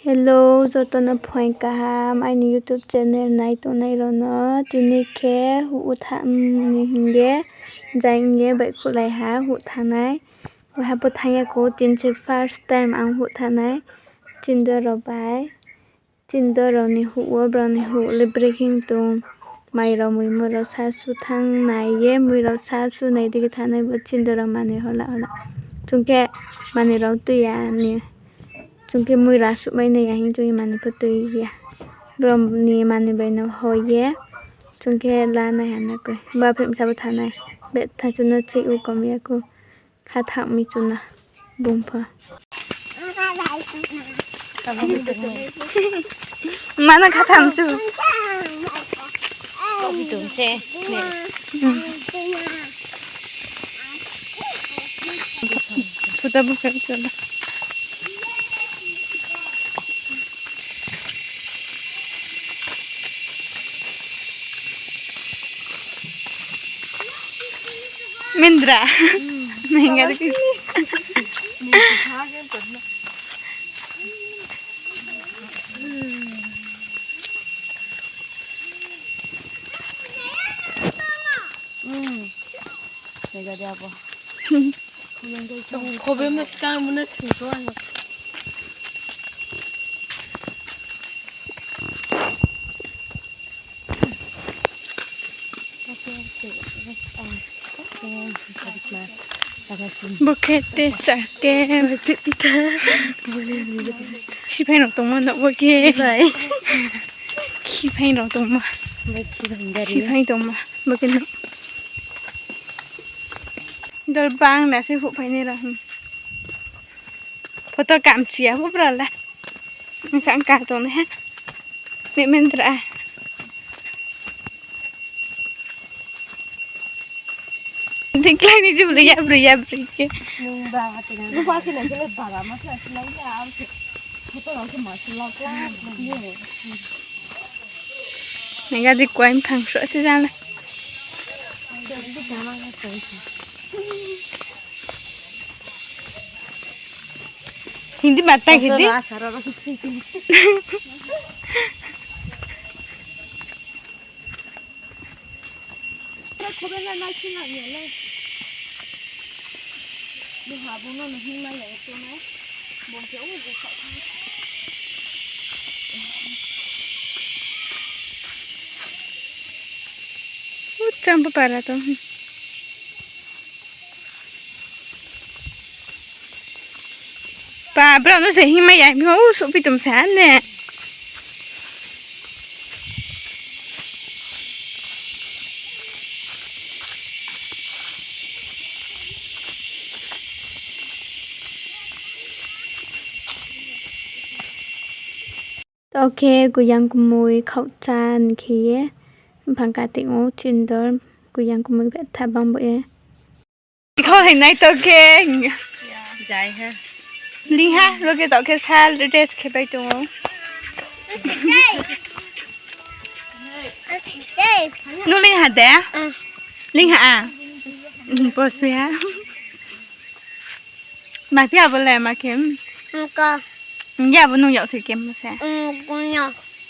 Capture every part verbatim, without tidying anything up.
Hello, joto no phuaing kaham aini YouTube channel nai tongnai rao no. Tini khe huh wo thanng ni hing ye, jang ye baihkhouhlai ha huh thanngnai. Waiha pho thanng ya khou, tini se first time ang huh thanngnai. Chindor rao bai. Chindor rao ni huh wo, brao ni huh le brekhe tong. Mai rao, mui, mui rao sa su thanng nai ye, mui rao sa su nai dei khe thanngnai bo chindor rao manoi hola hola. Chung khe manoi rao tui ya ni. Chung khe mui rao suhmai nai ya hing chung ye manoi pho tui ya. Brao ni manoi bai no hoi ye. Chung khe la nai ha na koi. Ba phimsa bo thanngnai. Betha chung no cheih u kom ya khou. Khatham mi chung no bung pho. Mano khatham su. Kopi tong se. Phuta bukan chung no. Mindra. Nengari ki. Khobe mo skang mo na thung to ano. Bo khe tesa khe. Siphaing rao tongmo no bo khe. Siphaing. Siphaing rao tongmo. Siphaing tongmo. Bo khe no. Dol bang na se huh phainai rao. Photo kamchi ya, huh bra la. Nsa ang ka tong nai ha. Ni mendra. Dikhlai ni jibli ya bri ya bri khe. Nung ba khe na. Nung ba khe na khe le bara ma khe na khe na ya. Photo rao khe ma khe la kla. Nega di kuai mphang so se jang le. Hindi mata khe di. Uchang bo para tong. Pa, brao no se hingmai ya, hingmo, u, suhphi tong sa ne. Tao khe koyang kumui khaoh chá ni khe ye, mphang kating ou chindor, koyang kumui betha bang bo ye. Khaoh hai nai tao khe. Jai ha. Lingha, ro khe tao khe sa rest khe pai tong ou. Nung lingha de? Lingha a? Pos pai ha. Ma phi abo le ma khe? Hing khe abo nung yak se khe mo se?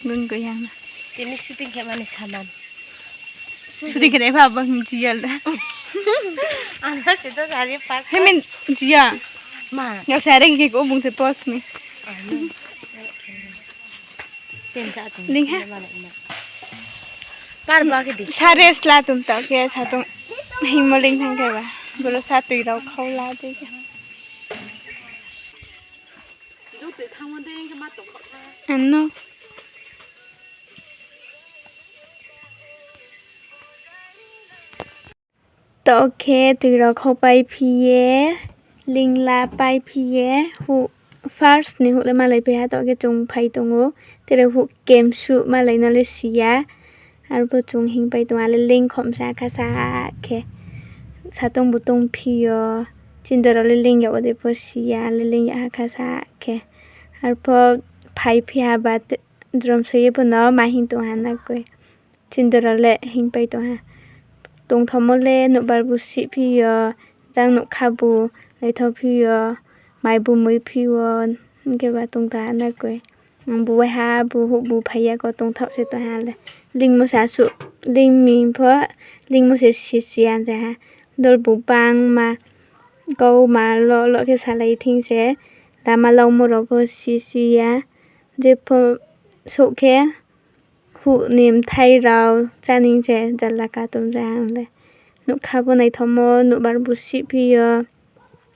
Bung koyang na. Tini shooting khe mani saman. Shooting khe nai pha abo hing jia le. Ano se to sari pas. He min jia. Ma. Yak se are khe ko bung se pos mi. Lingha. Sa rest la tum tao khe sa tong hingmo ling thang khe ba. Boro sa tui rao khau la dei khe. Ano. Tao khe tui rao khau pai phi ye, lingla pai phi ye, huh first ni huh le malai pai ha, tao khe chung phai tong ou, tere huh kemsuh malai no le si ya, arphuh chung hing pai tong ou, ale lingkhom sa kha sa khe, satong butong phi yo, chindor rao le ling yag wo de pho si ya, ale ling yag ha kha sa khe, arphuh phai phi ha ba, jrom soi ye pho no ma hing tong ha na koi. Chindra le hingpai tong ha. Tongthaomo le nouhbar bu sihphi yo, jang nougkha bu naithaophi yo, mai bu muiphi yo, hing khe ba tongtha na koi. Ang bu waiha bu houh bu phai ya ko tongthaoh se tong ha le. Lingmo se asuh, ling mi pho, lingmo se sisi ya je ha. Dol bu bangma, kau ma lo lo khe salai thing se, lama laumo rao pho sisi ya. Je pho souh khe, houh ni mthai rao cháning se jala ka tong ja ang le. Nougkha bo naithaomo, nouhbar bu sihphi yo.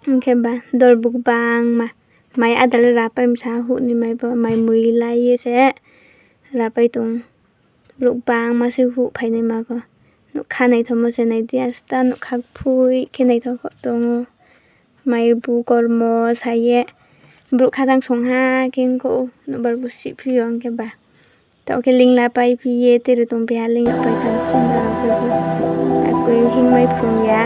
Hing khe ba dol bu bangma. Mai ada le rapai msa houh ni mai bo, mai mui lai ye se rapai tong. Brouh bangma se houh phainaima pho. Nougkha naithaomo se nai di, asta nougkha phui khe naithao kho tong ou. Mai bu kormo sa ye. Brouh khatang song ha khe ong kho, nouhbar bu sihphi yo hing khe ba. Taoh khe ling la paiphi ye tere tongphi ha, ling yag pai thanng chini rao khe bo. Akoi hingmai phrung ya.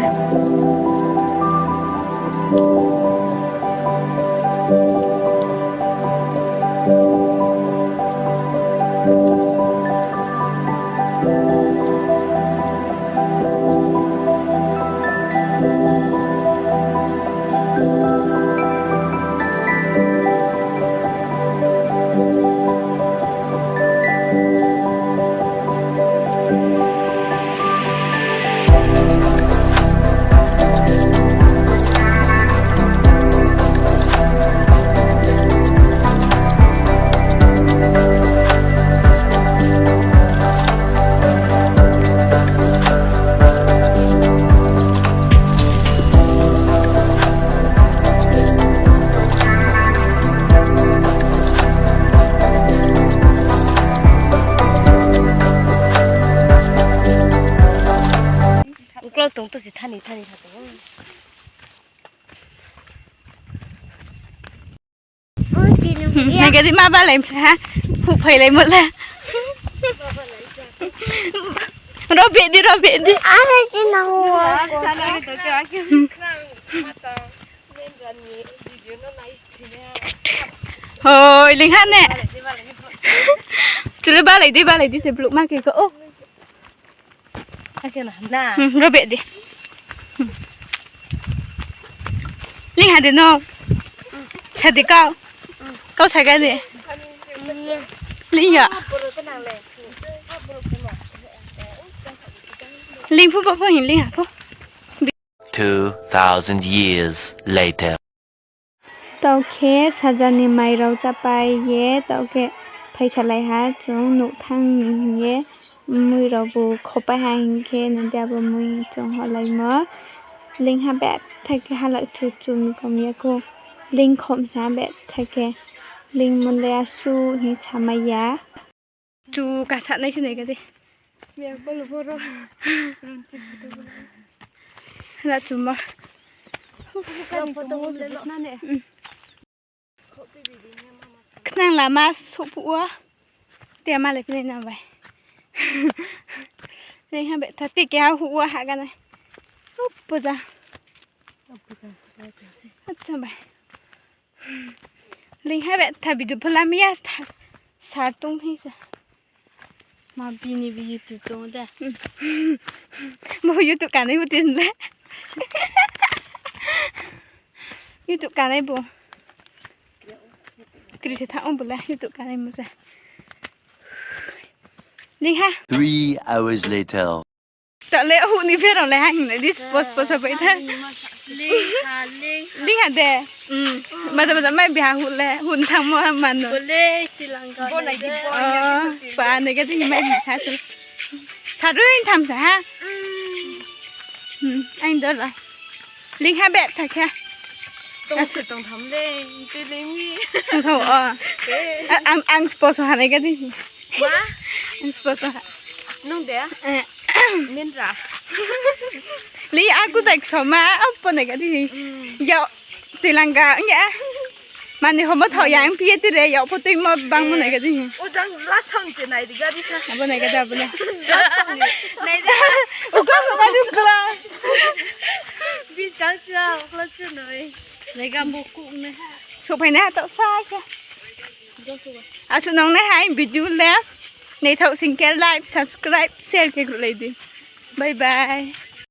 Uklau tong to si thani thani ha tong. Nai gadi ma balai msa ha. Houh phailaimo le. Robe di, robe di. Aro si nang wo. Hoi, lingha ne. Chule balai di, balai di se vlog ma khe kho. Robe di. Lingha de no. Sa di kau. Kau saga de. Lingha. Lingphu ba pho hin lingha pho. Two thousand years later. Taoh khe saja ni mai rao chápai ye, taoh khe phaisalai ha, chung nouh thanng ni hing ye, mui rao bu khopai ha hing khe, nai di abo mui chung holaimo. Lingha betha khe halak chu chu mi kom ya kho, ling khomsa betha khe, lingmo le asuh hing samai ya. Chu kasanai se nai khe di. Ra chu ma. Khnang lama souhphuh wo. Te malai phinai nang bai. Lingha betha te keha houh wo hahga nai. Puja. Acha bai. Lingha betha video phola mi ya sar tong hing se. Ma bini bi YouTube tong de. Bo YouTube kanai bo tin le. YouTube kanai bo. Kri se tha ong bo le YouTube kanai mo se. Lingha. Three hours later. Taoh le houh ni pherao le ha hing nai di, spos spos bai tha. Lingha de. Maja maja mai biha houh le, houh thanngmo ha mano. Pa nai ga di mai bi sa tu. Sarui tham sa ha. Ang dor la. Lingha betha khe. Tong se tong tham le, te lingmi. Ang spos ha nai ga di. Ang spos ha. Nung de? Minra. Li aku dai ksoma, apa nai ga di. Yao, tilangga, ya. Mani homo thao ya, ang piye tire, yao pho tuimo bangmo nai ga di. O jang last time je nai di ga di sa. Abo nai ga di, abo nai. Last time ni. Nai di. Uka mo mani bla. Bis jang chua, ukla chu noi. Nai ga mo ku ne ha. Souhphai nai ha taoh sa khe. Asuh nang nai ha, video le. Naithaoh sing khe like, subscribe, share khe khruhlai di. Bye bye.